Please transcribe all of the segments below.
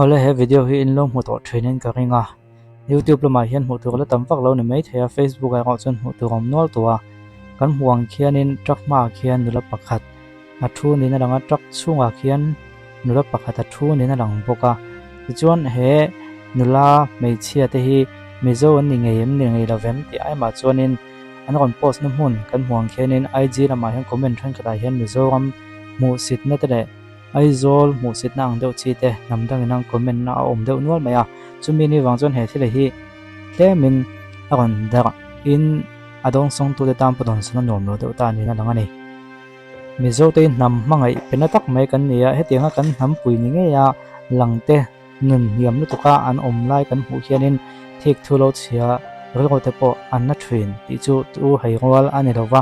Awle he video hi in lo hmu tawh thin in ka ring a, youtube lamah hian hmuh tur la tam vak lo ni maithei a, facebook ah erawh chuan hmuh tur a awm nual tawh a, kan hmuh ang khianin truck hmaah khian nula pakhat a thu niin a lang a, truck chhungah khian nula pakhat a thu niin a lang bawk a, tichuan he nula hmeichhia te hi Mizo an ni ngei em ni ngei lo vem tih aimah chuanin an rawn post na hmun kan hmuh ang khianin IG lamah hian comment thenkhatah hian Mizoram hmuhsitna te leh Aizawl hmuhsitna ang deuh chi te hnam dangin an comment na a awm deuh nual mai a, chumi ni vang chuan he thil hi tlemin a rawn darh in a dawngsawng tute tan pawh dawnsawn a nuam lo deuh ta niin a lang a ni. Mizo te hi hnam hmangaih pe na tak mai kan ni a, hetianga kan hnam pui ni ngei a lang te nun hniam lutuk a an awm lai kan hmuh hianin thik thu lo chhia rilru te pawh an na thin tih chu tu hei rual a ni lo va,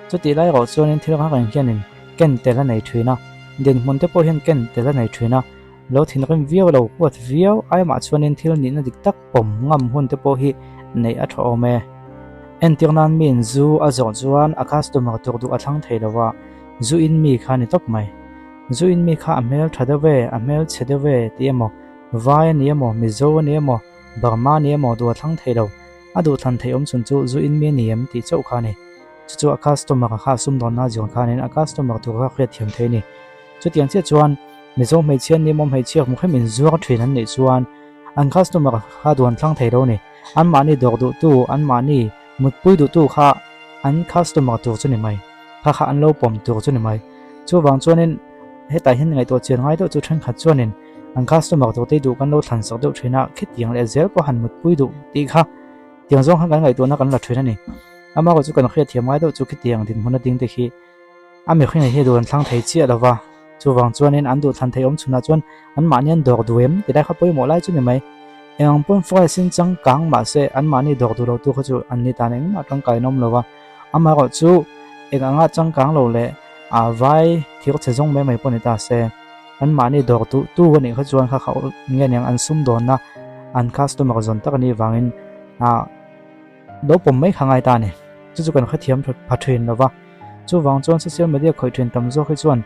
chutih lai erawh chuanin thil rang reng hianin ken tel a nei thin a, dinhmun te pawh hian ken tel a nei thin a, lo thinrim viau lo huat viau aimah chuanin thil nihna dik tak pawm ngam hun te pawh hi neih a tha awm e. Entir nan miin zu a zawh chuan a customer tur duh a thlang thei lo a, zu in mi kha a ni tawp mai. Zu in mi kha a hmel tha deuh e, a hmel chhe deuh e tih emaw, vai a ni emaw, Mizo a ni emaw, Burma a ni emaw duh a thlang thei lo. A duhthlan theih awm chhun chu zu in mi a ni em tih chauh kha a ni. Chu chu a customer kha sumdawnna a zion khanin a customer tur kha hriat thiam thei a ni. Chutiang chiah chuan Mizo hmeichhia an nih maw hmeichhia hmu khem inzuar thin an nih chuan an customer kha duan thlang thei lo a ni. Anmahni dawr duhtu, anmahni mutpui duhtu kha an customer tur chu ni mai. Kha kha an lo pawm tur chu ni mai. Chuvang chuanin hetah hian ngaihtuah chian ngai deuh chu thenkhat chuanin an customer tur te duh kan lo thlan sak deuh thin a, khitiang leh zel pawh han mutpui duh tih kha tiang zawng khan kan ngaihtuahna kan la thin a ni. Amaherawh chu kan hriatthiam ngai deuh chu khitiang dinhmun a ding te khi a mihring hi duh an thlang thei chiah lo va, chuvang chuanin an duh thlan thei awm chhunah chuan anmahni an dawr duh em ti lai kha pawimawh lai chu ni mai. Eng ang pawn fries in changkang mahse anmahni dawr duh lo tu kha chu an ni tan engmah tangkai an awm lo va, amaherawh chu eng anga changkang lo leh a vai thir chhe zawng mai mai pawh ni ta se anmahni dawr duh tu a nih kha chuan kha kha nge niang an sumdawnna an customer zawn tak a nih vangin ah Lo pawm mai kha ngai ta a ni. Chu chu kan hrethiam pha thin lo va. Chuvang chuan social media khawih thin tam zawk hi chuan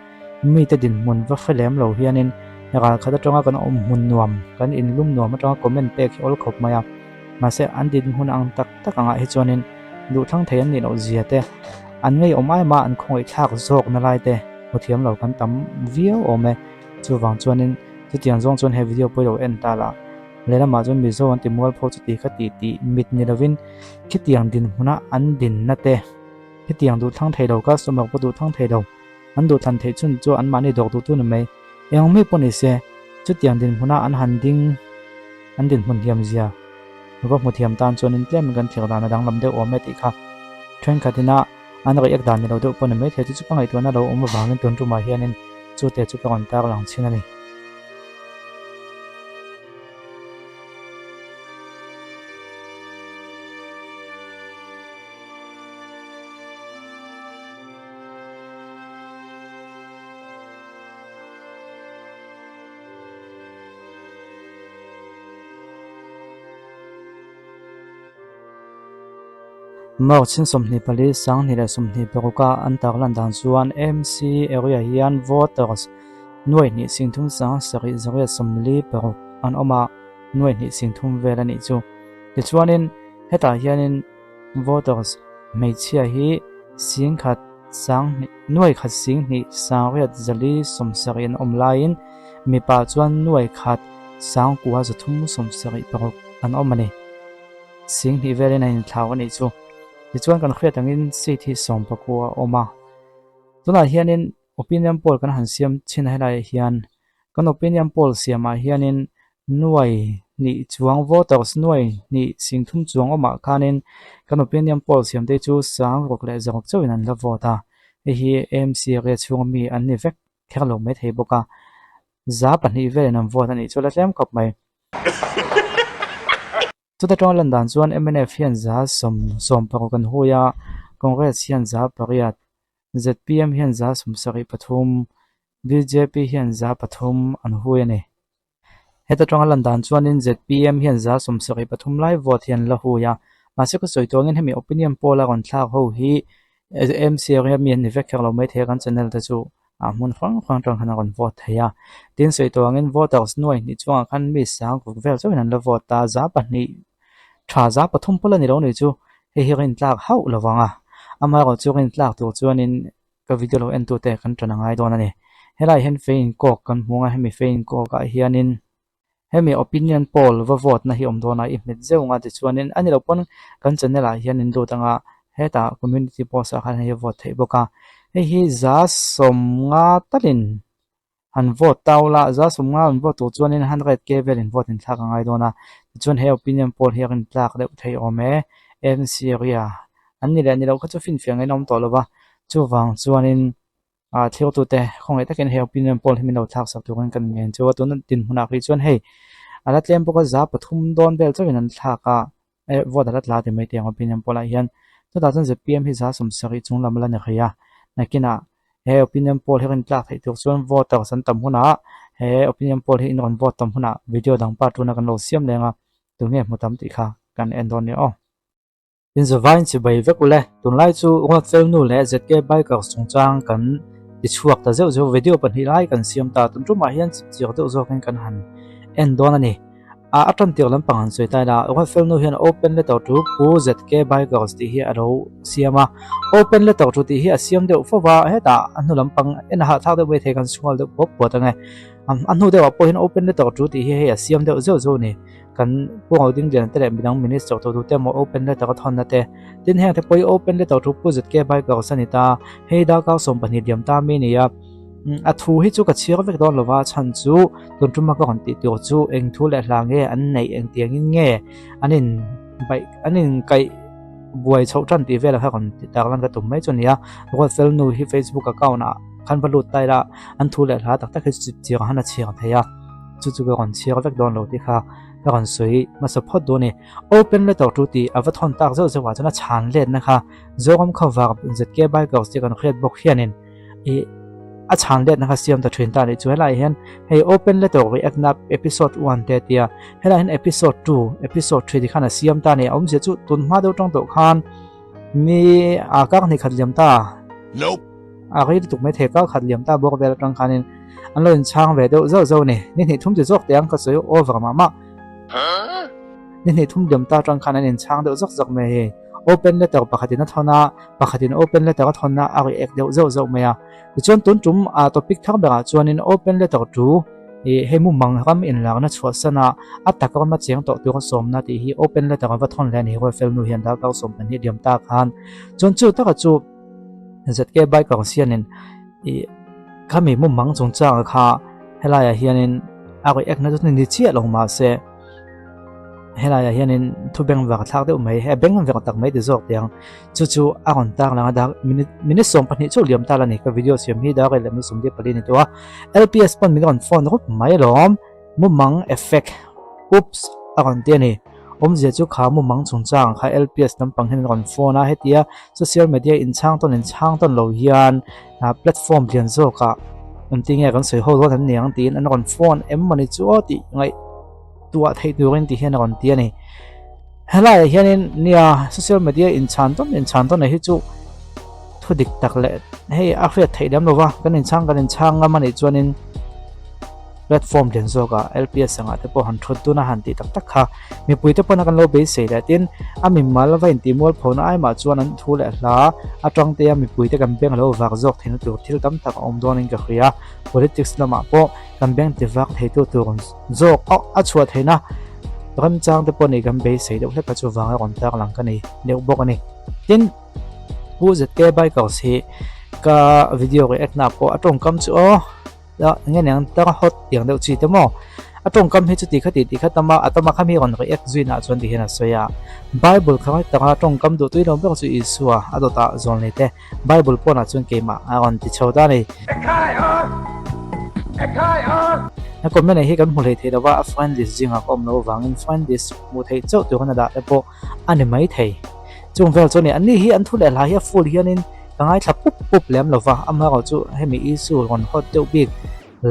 mite dinhmun va hre lem lo hianin ral khat atanga kan awm hmun nuam, kan inlum nuam atanga comment pek hi awl khawp mai a. Mahse an dinhmun ang tak tak angah hi chuanin duhthlang thei an nih loh zia te, an ngeiawm aima an khawngaihthlak zawkna lai te hmu thiam lo kan tam viau awm e. Chuvang chuanin chutiang zawng chuan he video pawh i lo en ta lah. Lehlamah chuan Mizo an ti mualpho chuti kha tih tih mit ni lovin khitiang dinhmuna an dinna te, khitiang duhthlang thei lo, customer pawh duhthlang thei lo, an duhthlan theih chhun chu anmahni dawk duhtu ni mai. Eng mi pawh ni se, chutiang dinhmuna an han ding, an dinhmun thiam zia va hmu thiam tan chuanin tlemin kan thlir dan a danglam deuh awm e tih kha thenkhat ina an react dan ni lo deuh pawh ni maithei chu chu ka ngaihtuahna lo awm avangin tun tumah hianin chute chu ka rawn tarlang chin a ni. March in 24 26 a an tarlan dan chuan MC area hian voters Nuai hnih sing thum sang sarih zariat sawmli paruk an awm a, nuai hnih sing thum vel a nih chu. Tichuanin hetah hianin voters hmeichhia hi sing khat sang hnih nuai khat sing hnih sang riat zali sawm sarih an awm laiin mipa chuan nuai khat sang kua zathum sawm sarih paruk an awm a ni. Sing hnih velin a inthlau a nih chu. Tichuan kan hriat angin seat hi sawmpakua a awm a. Tunah hianin Opinion poll kan han siam chhin a helaiah hian kan opinion poll siamah hianin nuai hnih chuang voters nuai hnih sing thum chuang awmah khanin kan opinion poll siam te chu sang ruk leh zawk chauhin an la vote a, hei hi AMC area chhunga mi an ni vek kher lo maithei bawk a, 200 velin an vote a nih chu la tlem khawp mai. Chuta tanga lan dan chuan mnf hian 160 an hui a, Congress hian 800, zpm hian 73, bjp hian 300 an hui a ni. Heta tanga lan dan chuanin zpm hian 73 lai vote hi an la hui a, mahse ka sawi tawngin hemi opinion poll a rawn thlak ho hi MC ria mi an ni vek kher lo maithei a kan channel te chu. ah hmun hrang hrang atang khan a rawn vote thei a tin sawi tawh angin voters nuai hnih chungah khan mi sang ruk vel chauhin an la vote a za pahnih tha za pathum pawh la ni lo ni chu hei hi rin tlak hauh lo vang a amaherawh chu rin tlak tur chuanin ka video lo en tute kan tan a ngai dawn a ni helaiah hian fei inkawk kan hmu ang a hemi fei inkawk ah hianin hemi opinion poll va vote na hi awm dawn a i hmet zeuh ang a tichuanin a ni lo pawn kan channel ah hian in lut ang a hetah community post ah khan hei hi a vote theih bawk a hei hi za sawmnga talin han vote ta ula za sawmnga an vote tur chuanin hundred k velin vote in thlak a ngai dawn a tichuan he opinion poll hi a rin tlak deuh thei awm e M_C area an ni leh ni loh kha chu finfiah ngei in a awm tawh lo va chuvang chuanin ah thiltute khawngaih takin he opinion poll hi min lo thlak sak turin kan ngen chu a tuna dinhmunah phei chuan hei a la tlem bawk a za pathum dawn vel chauhin an thlak a eh vote a la tla ti mai teh ang opinion poll ah hian chutah chuan Z_P_M hi za sawmsarih chung lam a la ni rih a nakinah he opinion poll hi rawn tlak theih tur chuan voters an tam hunah he opinion poll hi in rawn vote tam hunah video dang part tuna kan lo siam leng a tunge hmu tam tih kha kan en dawn nia aw. Inzavain chibai vek ule, tunlai chu Ruatfel nu leh ZK Bikers chungchang kan ti chhuak ta zeuh zeuh video pahnih lai kan siam ta, tun tumah hian chipchiar deuh zawkin kan han en dawn a ni. A a tan tir lampang han sawi ta ila, Ruatfel nu hian open letter to Pu ZK Bikers tih hi a lo siam a, open letter to tih hi a siam deuh fo va, hetah a hnu lampang en a hahthlak deuh maithei kan chhual deuh puat puat ang e. A hnu deuhah pawh hian open letter to tih hi hei a siam deuh zeuh zeuh a ni. Kan Pu Ngau Ding Lian te leh midang Minister tawh duh te emaw open letter a thawnna te. Tin heng te pawh hi open letter thu Pu ZK Bikers a ni ta. Hei darkar 12 liam ta mi a ni a. A thu hi chu ka chhiar vek dawn lova chhan chu tun tuma ka rawn tih tur chu eng thu leh hla nge an neih eng tiangin nge an in baih an in kaih buai chhoh tan tih velah kha rawn ti tak lan ka tum mai chu a ni a. Ruatfel nu hi Facebook account ah khan va lut ta ila an thu leh hla tak tak hi chu chipchiar han a chhiar thei a. Chu chu ka rawn chhiar vek dawn lo tih kha ka rawn sawi hmasa phawt dawn a ni. Open letter chu tih a va thawn tak zeuh zeuh ah chuan a chhan letna kha Zoram Khawvar ZK Bikers tih kan hriat bawk hianin ih a chhan letna kha siam ta thin ta a nih chu. Helaiah hian hei open letter react na episode one te a ti a, helaiah hian episode two, episode three ti khan a siam ta a ni. A awmzia chu tun hma deuh tang tawh khan mi a kar hnih khat liam ta. A rei lutuk mai thei kar khat liam ta bawk vel atang khanin an lo inchhang ve deuh zauh zauh a ni. Ni hnih thum ti zawk teh ang ka sawi over mah mah. Ni hnih thum liam ta atang khan an inchhang deuh zawk zawk mai hei. Open letter pakhatin a thawn a, pakhatin open letter a thawn a, a react deuh zauh zauh mai a. Tichuan tun tum a topic thar berah chuanin open letter chu ih hei mumang ram inlarna chhuahsan a, a tak rama cheng tawh tura sawmna tih hi open letter a va thawn hle a ni. Rualfel nu hian darkar 12 liam ta khan chuan chu taka chu ZK Bikers hianin ih khami mumang chungchanga kha helaiah hianin a react na chu ni chiah lo mahse helaiah hianin thu beng vak thlak deuh mai he beng vek tak mai ti zawk teh ang chu chu a rawn tar lang a dar minute minute 12 chu liam ta la ni ka video siam hi dar leh minute 14 ni tawh a LPS pawn min rawn phone rup mai alawm. Mumang effect, Oops! a rawn ti a ni. Awmzia chu kha mumang chungchang kha LPS lampang hian an rawn phone a, hetia social media inchhang tawn inchhang tawn lo hian platform lian zawkah engtin nge kan sawi ho dawn an ni ang tiin an rawn phone em mawni chu aw tih ngaihtuah theih turin ti hian a rawn ti a ni. Helaiah hianin nia social media inchhan tawn inchhan tawn hi chu thu dik tak leh hei a hriat theih lem lova kan inchhang kan inchhang ngam a nih chuanin Platform lian zawkah LPS angah te pawh han thut dun a han tih tak tak kha mipui te pawna kan lo beisei leh tin a mimal va intih mualphona ai mah chuan an thu leh hla atang te a mipui te kan beng lo vak zawk theihna tur thil tam tak a awm dawnin ka hria politics lamah pawh kan beng ti vak theitu tur zawk a chhuah theihna remchang te pawh nih kan beisei deuh hlek a chuvang a rawn tar lang ka nei deuh bawk a ni tin Pu ZK Bikers hi ka video react na pawh a tawngkam chu aw. Eng nge niang tang hot tiang deuh chi te maw? A tawngkam hi chuti khati tih kha tam a, a tama kha mi rawn react zuinah chuan ti hian a sawi a. Bible kha ngai taka tawngkam duh tui lo ber chu Isua a dawtah zawl nei te Bible pawnah chuan keimah a rawn ti chho ta a ni. A comment ah hi kan hmu hlei thei lova, a friend list zingah ka awm loh avangin friend list hmuh theih chauh turin a dah te pawh a ni mai thei. Chung vel chu a ni, anni hi an thu leh hla hi a full hianin ka ngaithla pup pup lem lo va, amaherawh chu hemi issue rawn hot deuh bik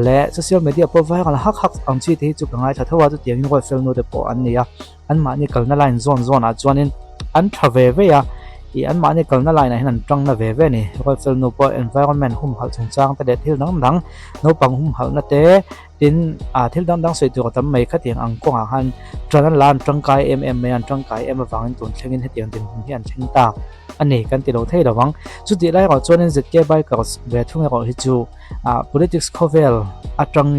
leh social media pawh viral hak hak ang chi te hi chu ka ngaithla tho a, chutiangin ruatfel nu te pawh an ni a, anmahni kalna line zawn zawnah chuanin an tha ve vei a, Ih anmahni kalna line ah hian an tang na ve ve a ni. Ruatfel nu pawh environment humhalh chungchang te leh thil dang dang naupang humhalhna te tin ah thil dang dang sawi tur a tam mai khatiang ang kawngah khan tan an la an tangkai em em mai a an tangkai em avangin tun thlengin hetiang dinhmun hi an thleng ta a ni kan ti lo thei lo ang. Chutih lai erawh chuanin ZK Bikers ve thung erawh hi chu ah politics khawvel atang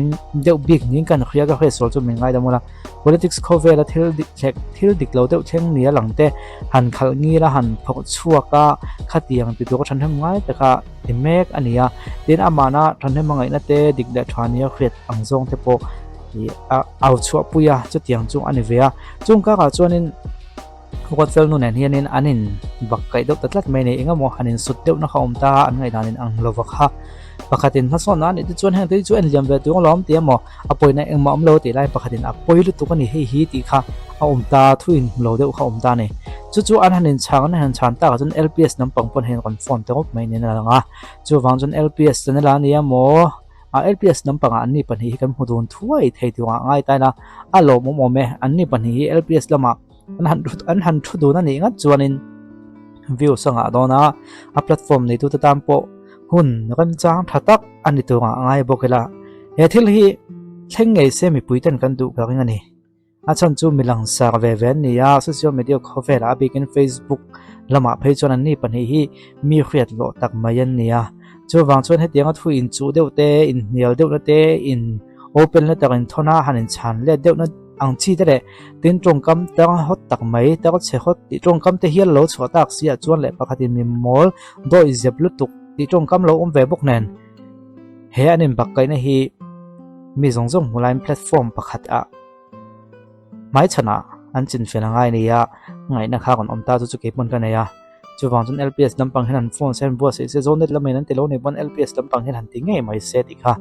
deuh bik niin kan hria ka hriatsual chu min ngaidam ula. Politics khawvela thil dik thlek thil dik lo deuh thleng nia lang te han khalh ngil a han phawrh chhuak a khatiang ti tur a thahnem ngai taka ti mek a ni a tin amahna thahnem a ngaihna te dik leh tha nia hriat ang zawng te pawh ih a au chhuah pui a chutiang chu a ni ve a chung karah chuanin Ruatfel nu nen hianin an in bak kaih deuh ta tlat mai a ni. Engemaw han in sut deuhna kha a awm ta a, an ngaihdan in ang lova kha. Pakhatin hmasawnna a nih te chuan heng te hi chu en liam ve tur alawm tih emaw a pawina engmah awm lo tih lai pakhatin a pawi lutuk a ni hei hi tih kha a awm ta, thu in hmu lo deuh kha a awm ta a ni. Chu chu an han in chhang an han chhan takah chuan LPS lampang pawn hei an rawn phone ta ngawt mai niin a lang a. Chuvang chuan LPS channel a nia maw? A LPS lampangah anni pahnih hi kan hmu dun thuai thei turah ngai ta ila a lawmawm awm e. Anni pahnih hi LPS lamah an han an han thu dun a nih ngat chuanin views a ngah dawn a, a platform neitute tan pawh hun remchang tha tak a ni turah a ngai bawk ila. He thil hi thleng ngei se mipui ten kan duh ka ring a ni. A chhan chu mi langsar ve ve an ni a, social media khawvelah a bikin Facebook lamah phei chuan anni pahnih hi mi hriat loh tak mai an ni a. Chuvang chuan hetianga thu inchuh deuh te, inhnial deuhna te, in open na tak inthawn a, han inchhan let deuhna ang chi te leh tin tawngkam tang hawt tak mai, tar chhe hawt tih tawngkam te hial lo chhuah tak si ah chuan leh pakhatin mi mawl dawih zep lutuk tih tawngkam lo awm ve bawk nen he an inbakkaihna hi mi zawng zawng hmu laiin platform pakhat ah hmaichhanah an chinfel a ngai a ni a, ngaihna kha rawn awm ta chu chu keipawn ka nei a. Chuvang chuan LPS lampang hian an phone se an buatsaih se Zonet lamah in an ti lo nei pawn LPS lampang hian han ti ngei mai se tih kha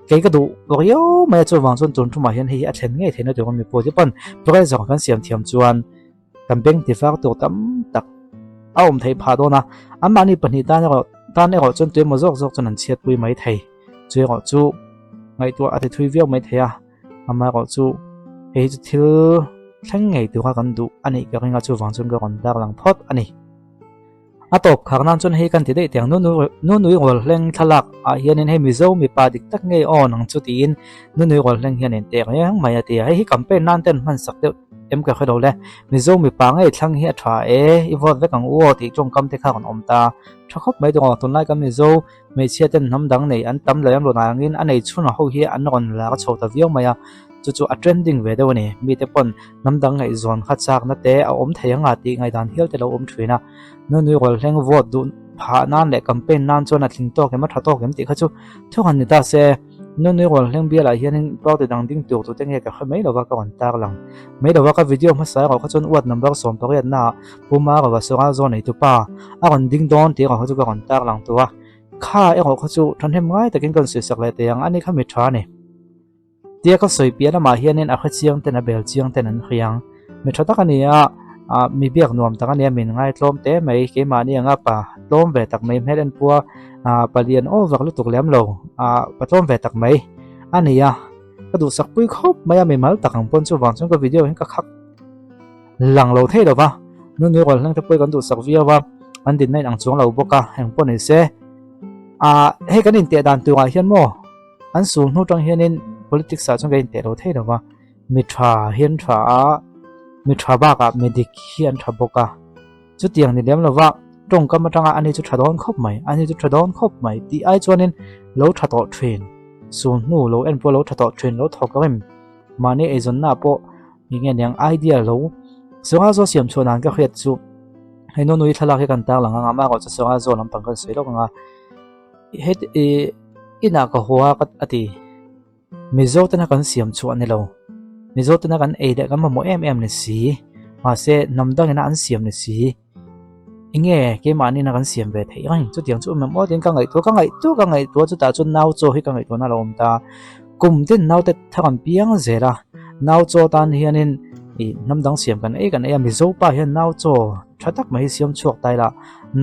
kei ka duh riau mai a chuvang chuan tun tumah hian hei hi a thlen ngei theihna tur a mipui te pawn pressure kan siam thiam chuan kan bank ti fak tur tam tak a awm theih phah dawn a anmahni pahnih tan erawh tan erawh chuan tuemaw zawk zawk chuan an chhiatpui mai thei chu erawh chu ngaihtuah a ti thui viau mai thei a. Amaherawh chu hei hi chu thil thleng ngei tura kan duh a nih ka ring a, chuvang chuan ka rawn dar lang phawt a ni. A tawp khar nan chuan hei kan ti daih teh ang, Nunui Rawlhleng thlalak ah hianin hei Mizo mipa dik tak ngei aw nang chu tiin Nunui Rawlhleng hian in teh reng mai a ti a, hei hi campaign nan ten hman sak deuh em ka hre lo le, Mizo mipa ngei thlang hi a tha e, i vote vek ang u aw tih tawngkam te kha a rawn awm ta tha khawp mai tawh, tunlai kan Mizo Hmeichhia ten hnam dang nei an tam leh an rawn angin a nei chhun ho hi an rawn lar chho ta viau mai a, chu chu a trending ve deuh a ni. Mite pawn hnam dang ngaihzawn kha chakna te a awm thei anga tih ngaihdan hial te lo awm thin a. Nunui Rawlhleng vote duh phah nan leh campaign nan chuan a tling tawk em a tha tawk em tih kha chu thu han ni ta se. Nunui Rawlhleng bialah hianin party dang ding tur tute nge ka hre mai lova ka rawn tar lang mai lova ka video hmasa erawh kha chuan ward number 18 naah Pu Marova Sawral zawn neitu pa a rawn ding dawn tih erawh kha chu ka rawn tar lang tawh a, kha erawh kha chu thahnem ngai takin ka rawn sawi sak leh teh ang a ni kha mi tha a ni. Tia ka sawi piah lamah hianin a hre chiang ten a bel chiang ten an hria ang. Mi tha tak a ni a, ah mi biak nuam tak a ni a, min ngaitlawm teh mai, keimahni anga pa tlawm ve tak mai hmel en pua ah palian aw vak lutuk lem lo ah pa tlawm ve tak mai a ni a, ka duhsak pui khawp mai a, mimal tak ang pawn chuvang chuan ka video hian ka khak. Lang lo thei lo va, nunui rual hleng te pawh hi kan duhsak viau a, an dinna in ang chuang lo bawk a, eng pawh ni se. Ah, hei kan inteh dan turah hian maw, an sul hnu tang hianin politics ah chuan kan inteh lo thei lo va, mi tha hi an tha a, mi tha bakah mi dik hi an tha bawk a, chutiang ni lem lo va, tawngkam atanga ani chu tha dawn khawp mai, ani chu tha dawn khawp mai tih ai chuanin lo tha tawh thin, sul hnu lo en pawh lo tha tawh thin, lo thawk rem, mahni eizawnna pawh Eng nge niang idea lo Sawngah zaw siam chhuah dan ka hriat chu hei nunui thlalak hi kan tar lang anga amah erawh chu sawngah zaw lampang kan sawi lawk anga heti ih inah ka haw a ka a ti Mizo tena kan siam chhuah a ni lo Mizo tena kan ei leh kan mamawh em em ni si mahse hnam dangin a an siam ni si enge keimahni na kan siam ve theih reng chutiang chu awm em aw tiin ka ngaihtuah ka ngaihtuah ka ngaihtuah chutah chuan nau chaw hi ka ngaihtuahna a lo awm ta kum tin naute thar an piang zel a nau chaw tan hianin ih hnam dang siam kan ei kan ei a mizo pa hian nau chaw tha tak mai hi siam chhuak ta ila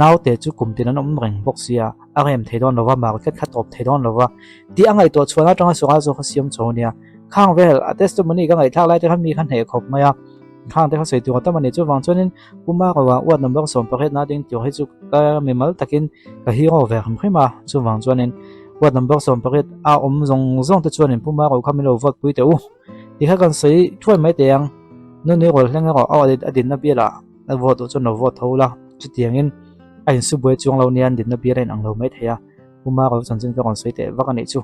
naute chu kum tin an awm reng bawk sia a rem thei dawn lova market kha tawp thei dawn lova tih a ngaihtuah chhuahna atanga sawrah zawk a siam chho ania khang vel a testimony ka ngaihthlak lai te khan mi kha hneh khawp mai a. Khang te kha sawi tur a tam a ni. Chuvang chuanin Pu Maroa ward number 18 na ding tur hi chu ka mimal takin ka hero ve hrim hrim a. Chuvang chuanin ward number 18 a awm zawng zawng te chuanin Pu Maro kha min lo vote pui teh u. Ti kha kan sawi thuai mai teh ang. Nunui rawl hleng erawh a a dinna bialah a vote duh chuan lo vote tho ula. Chutiangin a insu buai chuang lo nia an dinna bial a inang lo mai thei a. Pu Maro chanchin ka rawn sawi teh vak a nih chu.